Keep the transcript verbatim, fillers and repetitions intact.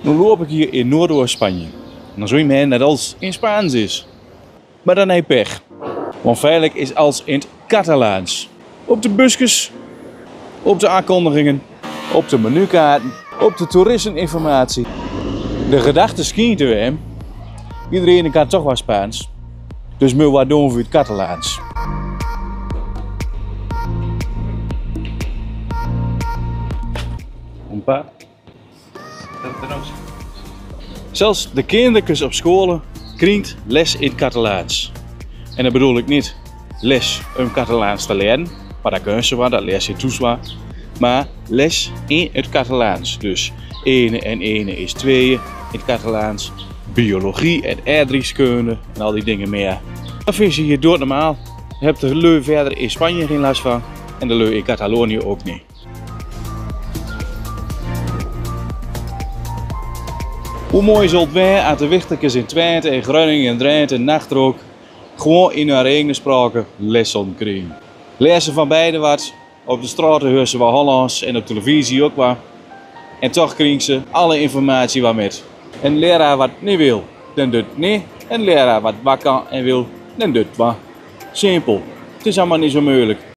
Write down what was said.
Nu loop ik hier in Noordoostspanje. Dan zul je meenen dat alles in Spaans is. Mar dan hei pech. Want feitelijk is alles in 't Katalaans. Op de buskes, op de aankondigingen, op de menukaarten, op de toeristeninformatie. De gedachte schijnt te weren: iedereen kan toch wel Spaans. Dus maar wat doen we 't Katalaans? Ompa. Zelfs de kinderkes op scholen kriegt les in 't Katalaans. En dan bedoel ik niet les om Katalaans te leren, maar dat kunnen ze wel, dat leren ze thuis wel. Maar les in 't Katalaans. Dus ene en ene is twee in 't Katalaans. Biologie en aardrijkskunde en al die dingen meer. Dat vinden ze hier doodnormaal. Hebt de lui verder in Spanje geen last van en de lui in Catalonië ook niet. Hoe mooi zal 't weren as de wichterkes in Twente en Greuningen en Drenthe en Achterhoek gewoon in hun eigen spraak les zullen kriegen. Leren ze van beide wat, op de straat huurt ze wat Hollands en op televisie ook wat. En toch kriegen ze alle informatie wat met. En leraar wat niet wil, dan doet niet. En leraar wat wel kan en wil, dan doet wat. Simpel. 't Is allemaal niet zo moeilijk.